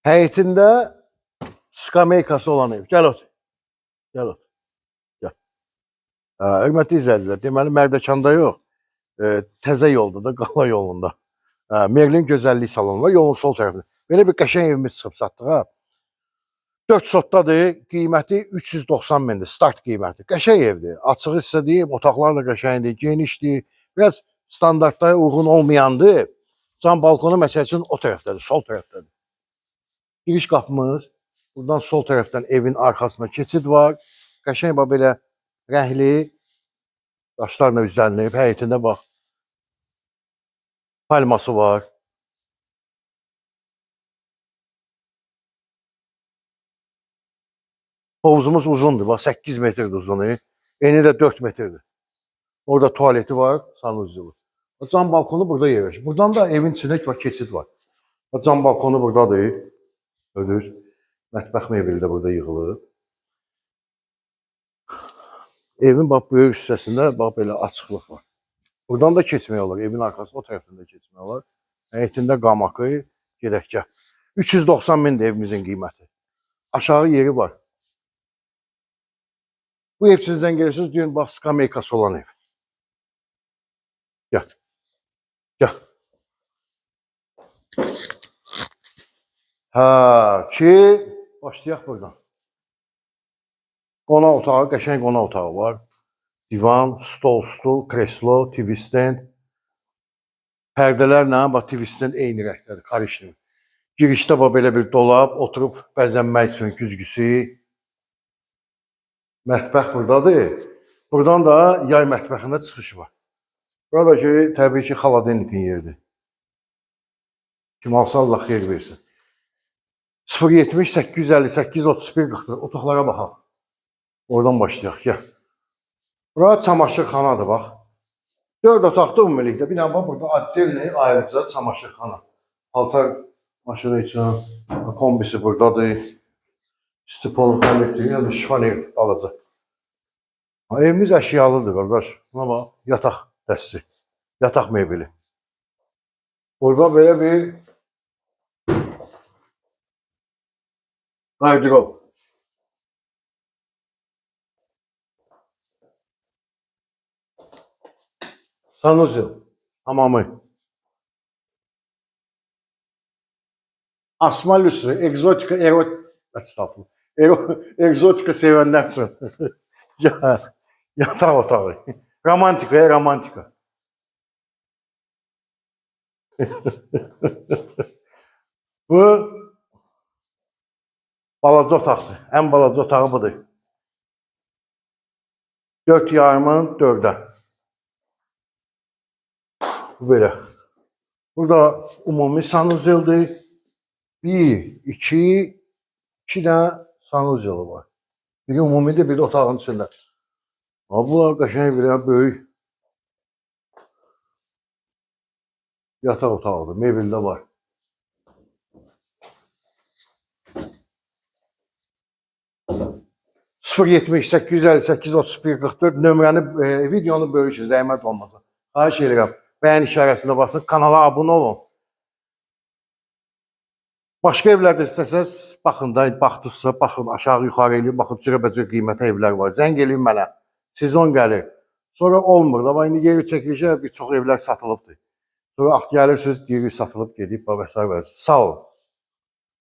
Həyətində skameykası olan ev. Gəl otur. Gəl otur. Gəl. Hörmətli izləyicilər, deməli Mərdəkanda yox, təzə yolda da, Qala yolunda. Merlin gözəllik salonu var, yolun sol tərəfində. Belə bir qəşəng evimiz çıxıb satdıq ha. 4 sotdadır, qiyməti 390 mindir, start qiyməti. Qəşəng evdir. Açığı sizə deyim, otaqlar da qəşəngdir, genişdir. Biraz standartlara uyğun olmayandır. Cam balkonu məsəl üçün o tərəfdədir, sol tərəfdədir. Giriş qapımız, buradan sol tərəfdən evin arxasına keçid var. Qəşəng bax belə rəngli daşlarla üzlənilib, həyətində bax palması var. Hovuzumuz uzundur, bax 8 metrdir uzunu. Eni də 4 metrdir. Orada tualeti var, sanuzyolu. Cam balkonu burada yerləşir. Buradan da evin içində bax keçid var. Bax, cam balkonu buradadır. Gördünüz. Mətbəx mebeli də burada yığılıb. Evin bax böyük hissəsində bax belə açıqlıq var. Buradan da keçmək olar. Evin arxası o tərəfindən də keçmək olar. Həyətində qamakı, gedək gəl. 390 mindir evimizin qiyməti. Aşağı yeri var. Bu ev üçün zəng edirsiniz, deyin bax skameykası olan ev. Gəl. Gəl. Hə, ki başlayaq buradan. Qonaq otağı, qəşəng qonaq otağı var. Divan, stol, stul, kreslo, TV stand. Pərdələrlə bax TV stand eyni rəngdədir, karışlı. Girişdə bax belə bir dolab, oturub bəzənmək üçün güzgüsü. Mətbəx buradadır. Buradan da yay mətbəxində çıxış var. Burada ki, təbii ki, xaladenlikin yeridir. Kim alsa Allah xeyir versin. 070 858 31 44. Otaqlara baxaq. Oradan başlayaq. Gəl. Bura çamaşırxanadır bax. 4 otaqlı ümumilikdə. Bir dənə bax burada отдельный ayrıca çamaşırxana. Paltar maşını üçün kombisi buradadır. İstipol, elektrik, yəni şifaner balaca. Ha, evimiz əşyalıdır qardaş. Buna bax, yataq dəsti. Yataq mebeli. Burada belə bir qardırob. Sanuzel, hamamı. Asma lüstrü, egzotika, erot... Estağfurullah. Egzotika sevənlər üçün. Ya, yataq otağı. Romantika, ya, romantika. Bu balaca otaqdır. Ən balaca otağı budur. 4 yarımın 4-ə. Bu belə. Burada ümumi sanuzeldir. 1, 2, 2 dənə sanuzeli var. Biri umumidir, biri otağın içində. Ha, bu da qəşəng bir böyük yataq otağıdır. Mebel də var. 070 858 31 44 nömrəni videonu bölüşün, zəhmət olmasa. Xahiş edirəm. Bəyən işarəsində basın, kanala abunə olun. Başqa evlərdə istəsəz, baxın da, baxdınızsa, baxın, aşağı yuxarı eləyin, baxın, cürəbəcür qiymətə evlər var. Zəng eləyin mənə. Sezon gəlir. Sonra olmur. Amma indi geri çəkilişə bir çox evlər satılıbdır. Sonra axt gəlirsiniz, deyirik satılıb gedib və s. və. Sağ olun.